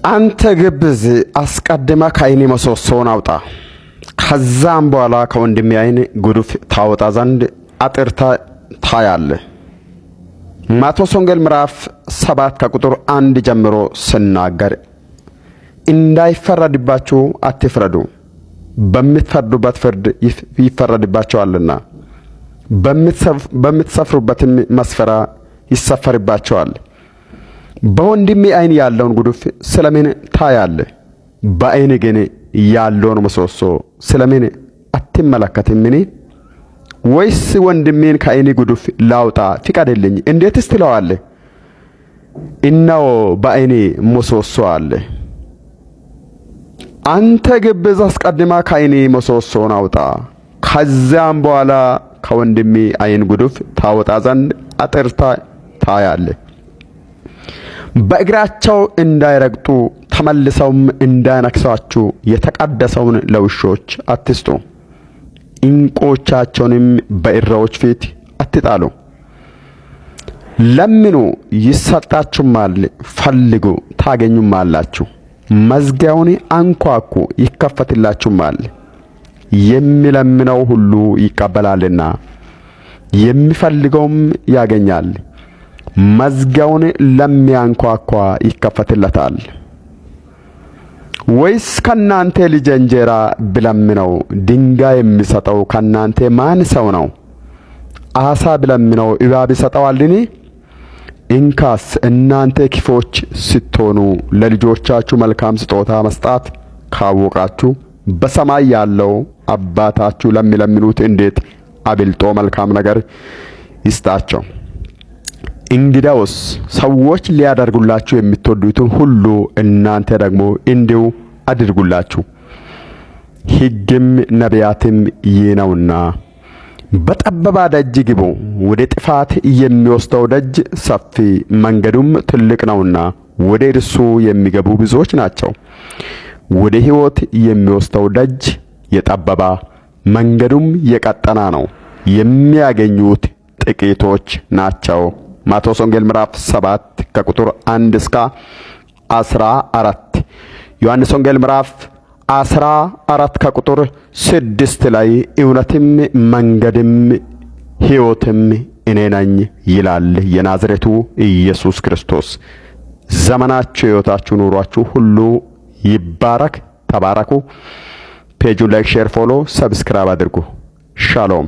አንተ ግብዝ፣ አስቀድመህ ከዓይንህ ምሰሶውን አውጣ፣ ከዛም በኋላ ከወንድምህ ዓይን ጉድፍ ታወጣ ዘንድ አጥርተህ ታያለህ። ማቴዎስ ወንጌል ምዕራፍ 7 ከቁጥር 1 ጀምሮ ስናገር እንዳይፈረድባችሁ አትፍረዱ፣ በምትፈርዱበት ፍርድ ይፈረድባችኋልና፣ በምትሰፍሩበትም መስፈሪያ ይሰፈርባችኋል። በወንድምህ ዓይን ያለውን ጉድፍ ስለምን ታያለህ? በዓይንህ ግን ያለውን ምሰሶ ስለምን አትመለከትምን? ወይስ ወንድምህን ከዓይንህ ጉድፍ ላውጣ ፍቀድልኝ እንዴትስ ትለዋለህ? እነሆ በዓይንህ ምሰሶ አለ። አንተ ግብዝ፣ አስቀድመህ ከዓይንህ ምሰሶውን አውጣ፣ ከዚያም በኋላ ከወንድምህ ዓይን ጉድፍ ታወጣ ዘንድ አጥርተህ ታያለህ። በእግራቸው እንዳይረግጡ ተመልሰውም እንዳይነክሷችሁ የተቀደሰውን ለውሾች አትስጡ፣ ዕንቆቻቸውንም በእሪያዎች ፊት አትጣሉ። ለምኑ ይሰጣችሁማል፣ ፈልጉ ታገኙማላችሁ፣ መዝጊያውን አንኳኩ ይከፈትላችሁማል። የሚለምነው ሁሉ ይቀበላልና የሚፈልገውም ያገኛል፣ መዝጊያውን ለሚያንኳኳ ይከፈትለታል። ወይስ ከናንተ ልጅ እንጀራ ቢለምነው ድንጋይ የሚሰጠው ከናንተ ማን ሰው ነው? ዓሣ ቢለምነው እባብ ይሰጠዋልን? እንካስ እናንተ ክፉዎች ስትሆኑ ለልጆቻችሁ መልካም ስጦታ መስጠት ካወቃችሁ በሰማይ ያለው አባታችሁ ለሚለምኑት እንዴት አብልጦ መልካም ነገር ይስጣቸው። እንግዲያውስ ሰዎች ሊያደርጉላችሁ የምትወዱትን ሁሉ እናንተ ደግሞ እንዲሁ አድርጉላቸው። ሕግም ነቢያትም ይህ ነውና። በጠባብ ደጅ ግቡ፣ ወደ ጥፋት የሚወስደው ደጅ ሰፊ መንገዱም ትልቅ ነውና ወደ እርሱ የሚገቡ ብዙዎች ናቸው። ወደ ሕይወት የሚወስደው ደጅ የጠበበ መንገዱም የቀጠነ ነው፣ የሚያገኙት ጥቂቶች ናቸው። ማቴዎስ ወንጌል ምዕራፍ 7 ከቁጥር 1 እስከ 14፣ ዮሐንስ ወንጌል ምዕራፍ 14 ከቁጥር 6 ላይ እውነትም መንገድም ሕይወትም እኔ ነኝ ይላል የናዝሬቱ ኢየሱስ ክርስቶስ። ዘመናችሁ፣ ሕይወታችሁ፣ ኑሯችሁ ሁሉ ይባረክ። ተባረኩ። Page ኡን like፣ share፣ follow፣ subscribe አድርጉ። ሻሎም።